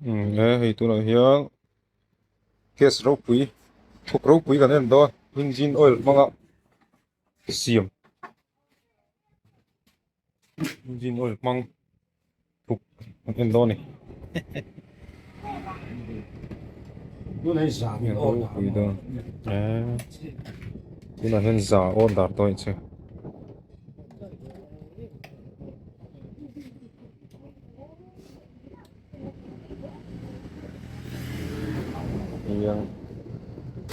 Umm he hei tunah hian gas ropui thuk ropui kan en dawn engine oil hmanga siam engine oil hmang thuk kan en dawn a ni. Ropui dawn tunah hian za order dawn a ni che. Hian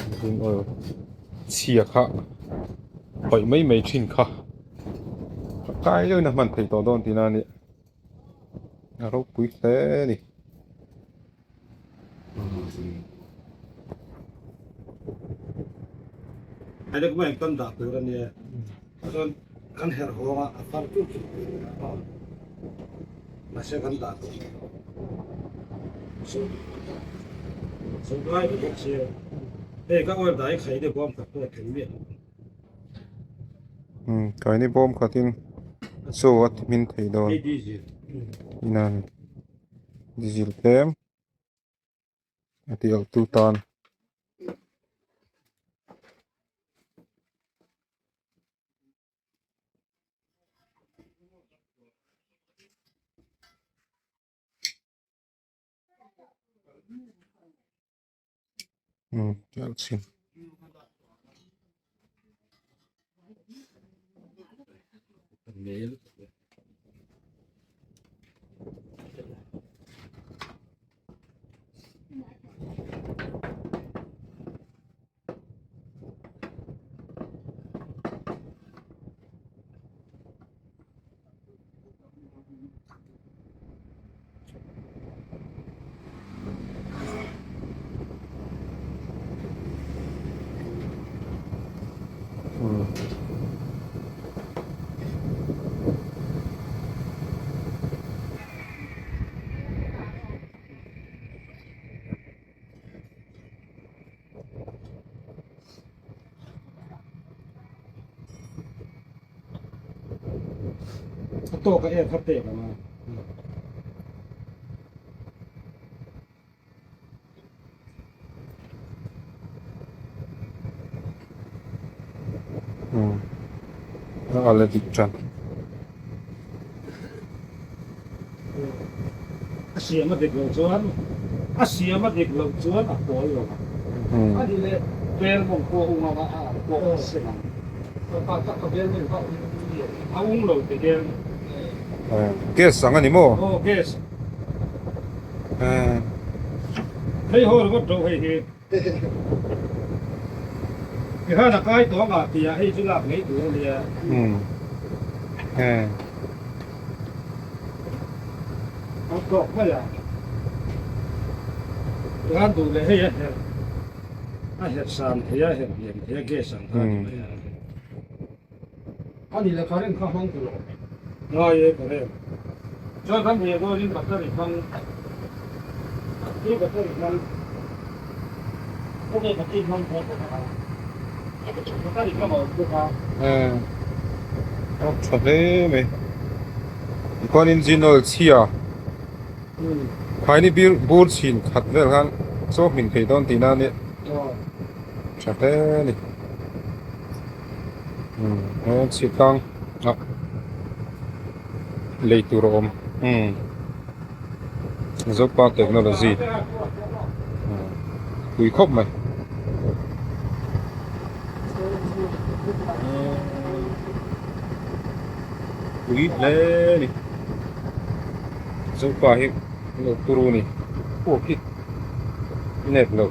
engine oil chhia kha paih mai mai thin kha a kai deuhin a hman theih tawh dawn tihna a ni a ropui hle a ni. Chuan kan herh hawng a, a far chu chu mahse kan dah tawh so so lai ta bawk sia hei ka oil dah hi khai ni bawm khat pawh a tel miah lo. Umm kaini bawm khatin chaw a ti hmin thei dawn hei diesel ina ni diesel tlem a ti alh tu tan. Umm chhin. A tawk a em kha pek ang a. Umm a la dik tan. A siam a dik loh chuan a siam a dik loh chuan a pawl lo ang. A ni leh bel mawng pawh a ung ang a, a ang pawh a sem ang. A ung lo ti hian. Gas ang a ni maw? Aw gas. Hei haw ringawt ro hei hi. Tikhan a kai tawh ang ah tih ah hei chu lak ngei tur a nia. A tawk mai a. Tikhan duh leh hei a herh a herh san thei a herh hniam thei a gas ang kha a ni mai a. A ni le current kha hmang tur awm. Ngai e current. Chuan kan heh dawnin battery hmang hi battery hmang okay battery hmang kha bawk a battery hmang a awm bawk a. A tha hle mai. Tikhuan engine oil chhia khaini bir bur chhin khat vel khan chaw hmin thei dawn tihna a nia. Tha hle a ni. Umm he chhip tlang ah lei tur a awm umm Zopa technology pui khawp mai. Pui hle a ni Zopa hi lo turu a ni pawh khi nep lo.